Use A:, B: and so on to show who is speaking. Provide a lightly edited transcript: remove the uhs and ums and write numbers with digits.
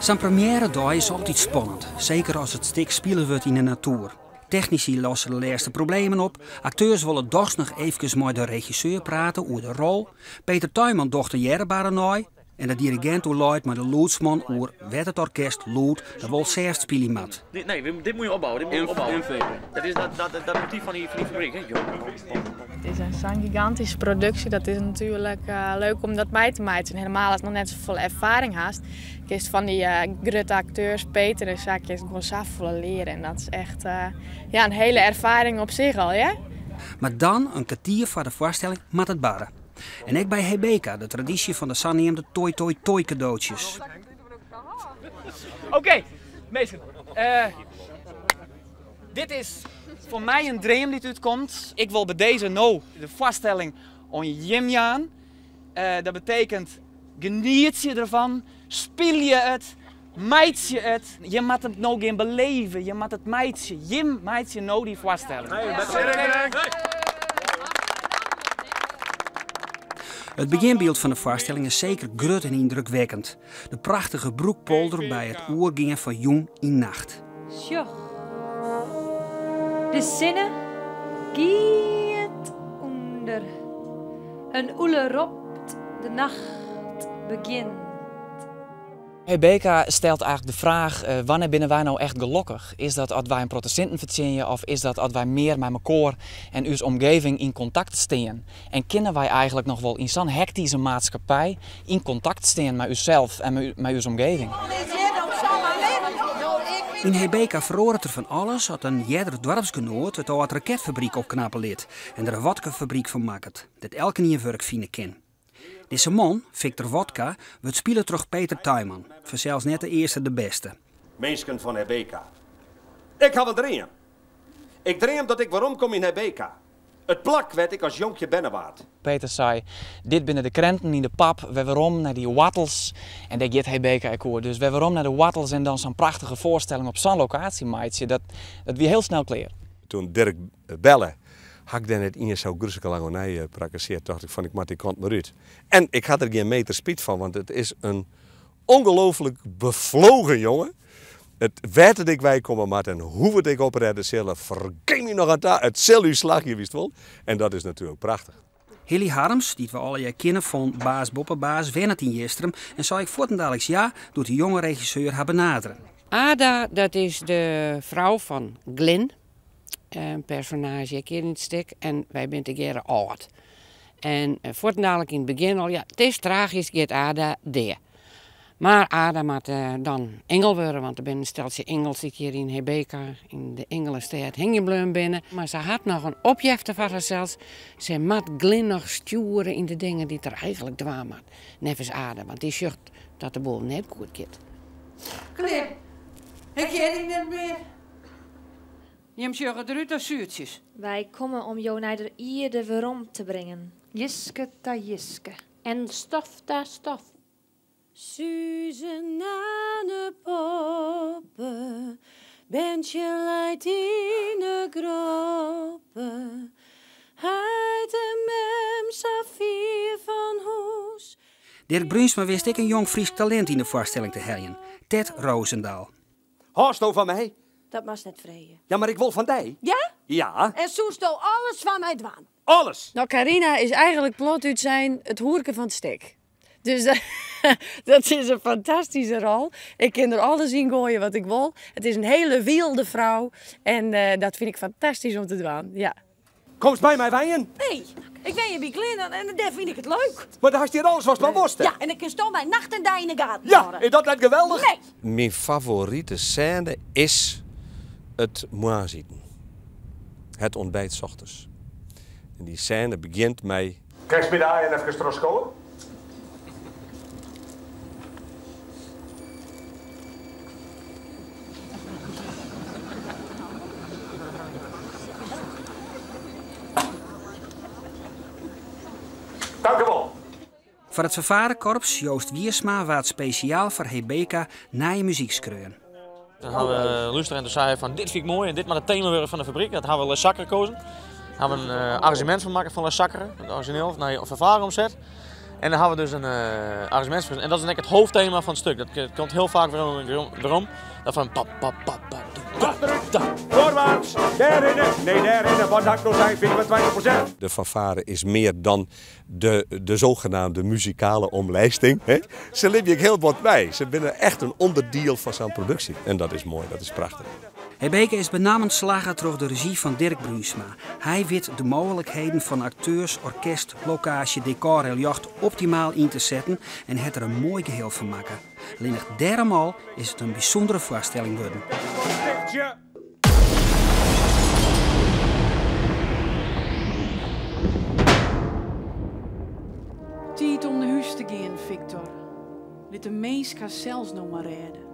A: Sa'n premjêredei is altyd spannend, seker as it stik spile wurdt yn de natoer. Technisy losse de lêste problemen op, akteurs wolle dochs noch eefkes mei de regisseur prate oer de rol, Peter Tuinman docht de earrebarre nei en de dirigint oerleit mei de lûdsman oer wêr't it orkest lûd dan wol sêft spylje moat.
B: Nee, dit moet je opbouwen. Dit moet je opbouwen. Dat is dat, dat, dat motief van die, van die fabriek. Hè?
C: Het is zo'n gigantische productie. Dat is natuurlijk uh, leuk om dat mei te meitsjen. Helemaal as noch net safolle erfaring hast. Kinst fan dy uh, grutte akteurs, Peter en sa, kinst gewoan safolle leare. En dat is echt uh, ja, in hiele erfaring op sich al, ja?
A: Mar dan, in kertier foar de foarstelling, moat it barre. En ek by Hebeca, de tradysje fan de saneamde toi toi toi kadootsjes.
D: Oké, okay, minsken. Uh, dit is foar my in dream dy't útkomt. Ik wol by dizze no de foarstelling oan jim jaan. Uh, dat betekent genietsje derfan, spylje it, meitsje it. Je moatte it no gean beleve, je moatte it meitsje. Jim meitsje no dy foarstelling.
A: It begjinbyld fan de foarstelling is seker grut en yndrukwekkend. De prachtige Broekpolder by it oergean fan jûn yn nacht.
E: Sjoch, de sinne giet ûnder. In ûle ropt, de nacht begjint.
F: Hebeca stelt eigentlik de fraach, eh, wannear binne wy no echt gelokkich? Is dat as wy in protte sinten fertsjinje of is dat as wy mear mei mekoar en ús omgeving yn kontakt stean? En kinne wy eigentlik noch wol yn sa'n hektyske maatskippij yn kontakt stean mei ússels en mei ús omgeving?
A: Yn Hebeca feroaret der fan alles as in earder doarpsgenoat it âld raketfabryk opknappe lit en der in wodkafabryk fan makket, dêr't elkenien wurk fine kin. Dizze man, Victor Wodka, wurdt spile troch Peter Tuinman, fansels net de earste de bêste.
G: Minsken fan Hebeca. Ik haw in dream. Ik dream dat ik weromkom yn Hebeca. It plak wêr't ik as jonkje berne waard.
F: Peter sei, Dit binne de krenten yn de pap, wer werom nei dy woartels. En dêr giet Hebeca ek oer. Dus wer werom nei de woartels en dan sa'n prachtige foarstelling op sa'n lokaasje meitsje, dat, dat wie hiel snel klear.
G: Toen Dirk belle, ha ik dêr net iens sa gruslik lang oer nei prakkesearre. Tocht ik fan ik moat dy kant mar út. En ik ha der gjin meter spyt fan, want it is in ongelooflik beflogen jonge. It wêr't it ek wei komme moat en hoe we it ek oprêde sille, fergean my noch oan ta, it sil ús slagje, witst wol. En dat is natuerlik prachtich.
A: Hilly Harms, dy't we allegear kinne fan Baas Boppe Baas, wennet yn Jistrum en sei ek fuortendaliks ja doe't de jonge regisseur har benadere.
H: Ada, dat is de frou fan Glyn, in personaazje ek hjir yn it stik, en wy binne tegearre âld. En fuortendalik yn it begjin al, ja, it is tragysk, giet Ada dea. Mar Ada moat dan ingel wurde, want der binne in steltsje ingels dy't hjir yn Hebeca, yn de ingelestêd, hingjen bleaun binne. Mar se hat noch in opjefte foar harsels, sy moat Glyn noch stjoere yn de dingen dy't er eigentlik dwaan moat, neffens Ada, want dy sjocht dat de boel net goed giet.
I: Glyn, ik hear dy net mear.
H: Jim sjogge derút as suertsjes.
E: Wy komme om jo nei de ierde werom te bringen.
J: Jiske ta jiske.
K: En stof ta stof.
I: Suzanne Poppe, Berntsje leit yn 'e groppe. Heit en mem sa fier fan hûs.
A: Dirk Bruinsma wist ek in jong Frysk talint yn de foarstelling te heljen, Tet Rozendal.
G: Hâldsto fan my?
L: Dat moatst net freegje.
G: Ja, mar ik wol fan dy.
L: Ja?
G: Ja.
L: En soesto alles foar my dwaan?
G: Alles!
M: No, Carina is eigentlik plat útsein it hoerke fan it stik. Dus dat is in fantastyske rol. Ik kin der alles yn goaie wat ik wol. It is in hiele wylde frou en eh, dat fyn ik fantastysk om te dwaan. Ja.
G: Komst by my wenjen?
L: Nee, ik wenje by Glyn en dêr fyn ik it leuk.
G: Mar do hast hjir alles watst mar wolst, hè?
L: Ja, en dan kinsto my nacht en dei yn 'e gaten
G: Ja,
L: hâlde.
G: is dat net geweldich?
L: Nee.
G: Myn favorite sêne is it moarnsiten. Het ontbijt 's ochtends. En dy sêne begjint mei. Kinst my de aaien efkes trochskowe? Tankewol.
A: Foar it fanfarekorps Joost Wiersma waard spesjaal foar Hebeca nije muzyk skreaun.
B: Dan ha we lústere en toen sei hy fan dit fyn ik moai en dit moat it tema wurde fan de fabryk. Dat ha we Le Sacre kozen. Ha we in arranzjemint fan makke fan Le Sacre, it orizjineel, nei fanfare omset. En dan hawwe we dus in uh, arrangementsfrys. En dat is ek it hoofdthema fan it stik. Dat komt hiel faak werom. Dat fan pap, pap, pap, pap,
N: Achteruit, voorwaarts, dêrhinne, nee dêrhinne, wat ha ik no sein, 25%.
G: De fanfare is mear dan de, de zogenaamde muzikale omlijsting. Hè? Se libje ek hiel bot mei. Se binne echt in ûnderdiel fan sa'n produksje. En dat is moai, dat is prachtich.
A: Hébeke is benammen slagge troch de rezjy fan Dirk Bruinsma. Hy wit de mooglikheden fan akteurs, orkest, lokaasje, dekor en ljocht optimaal yn te setten en hat der in moai geheel fan makke. Allinnich dêrom al is it in bysûndere foarstelling wurden.
O: Tiid om nei hûs te gean, Victor. Lit de minsk harsels no mar rêde.